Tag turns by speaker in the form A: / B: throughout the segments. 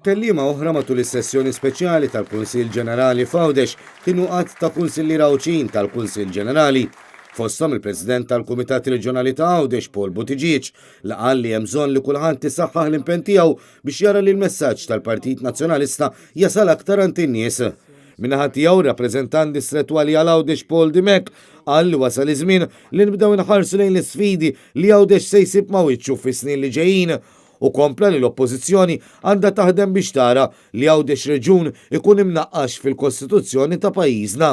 A: Kelliema oħra matul is-sessjoni speċjali tal-Kunsill Ġenerali f'Għawdex kienu għadd ta' kunsilliera Għawdxin tal-Kunsill Ġenerali. Fosthom il-President tal-Kumitat Reġjonali ta' Għawdex Paul Buttigieg li qal li hemm bżonn li kulħadd isaħħaħ l-impenn tiegħu biex jara li l-messaġġ tal-Partit Nazzjonalista jasal aktar għand in-nies. Min-naħa tiegħu r-rappreżentant distrettwali għal Għawdex Paul Dimech qal li wasal iż-żmien li nibdew inħarsu lejn l-isfidi li Għawdex se jsib ma' wiċċu fis-snin li ġejjin u kompla li l-Oppożizzjoni għandha taħdem biex tara li Għawdex Reġjun ikun imnaqqax fil-Kostituzzjoni ta' pajjiżna.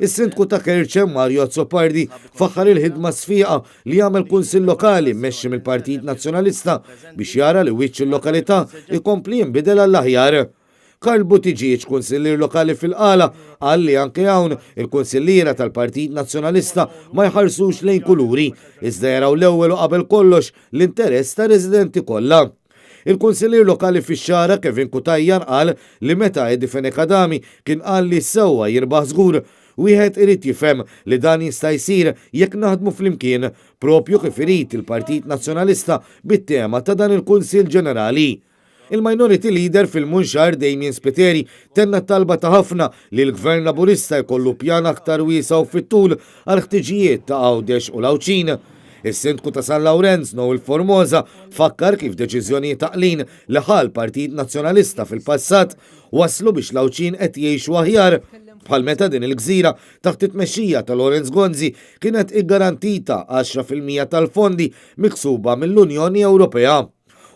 A: Is-Sindku ta' Kerċem Mario Azzopardi faħħar il-ħidma sfiqa li għamel Kunsill Lokali mmexxi mill-Partit Nazzjonalista biex jara li wiċċ il-lokalità jkompli jinbidel għall-aħjar. Karl Buttigieg, kunsillier lokali fil-Qala, qal li anke hawn il-kunsilliera tal-Partit Nazzjonalista ma jħarsux lejn kuluri, iżda jaraw l-ewwel u qabel kollox l-interess tar-residenti kollha. Il-kunsillier lokali fix-Xagħra Kevin Cutajar qal li meta Eddie Fenech Adami kien qal li s-sewwa jirbaħ żgur, wieħed irid jifhem li dan jista' jsir jekk naħdmu flimkien, propju kif irid il-Partit Nazzjonalista bit-tema ta' dan il-Kunsill Ġenerali. Il-Minority Leader fil-Munxar Damien Spiteri tenna t-talba ta' ħafna li l-Gvern Laburista jkollu pjan aktar wiesa' u fit-tul għall-ħtiġijiet ta' Għawdex u l-Għawdxin. Is-Sindku ta' San Lawrenz Noel Formosa fakkar kif deċiżjonijiet għaqlin li ħa l-Partit Nazzjonalista fil-passat wasslu biex l-Għawdxin qed jgħixu aħjar bħal meta din il-gżira taħt it-tmexxija ta' Lawrence Gonzi kienet iggarantita 10% tal-fondi miksuba mill-Unjoni Ewropea.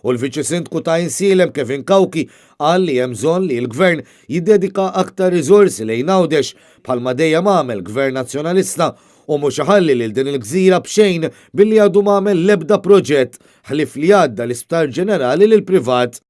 A: U l-Viċi Sindku ta' Għajnsielem Kevin Cauchi qal li hemm bżonn li l-Gvern jiddedika aktar riżorsi lejn Għawdex bħalma dejjem għamel Gvern Nazzjonalista u mhux iħalli lil din il-gżira b'xejn billi għadu m'għamel l-ebda proġett ħlief li għadda l-Isptar Ġenerali lill-privat.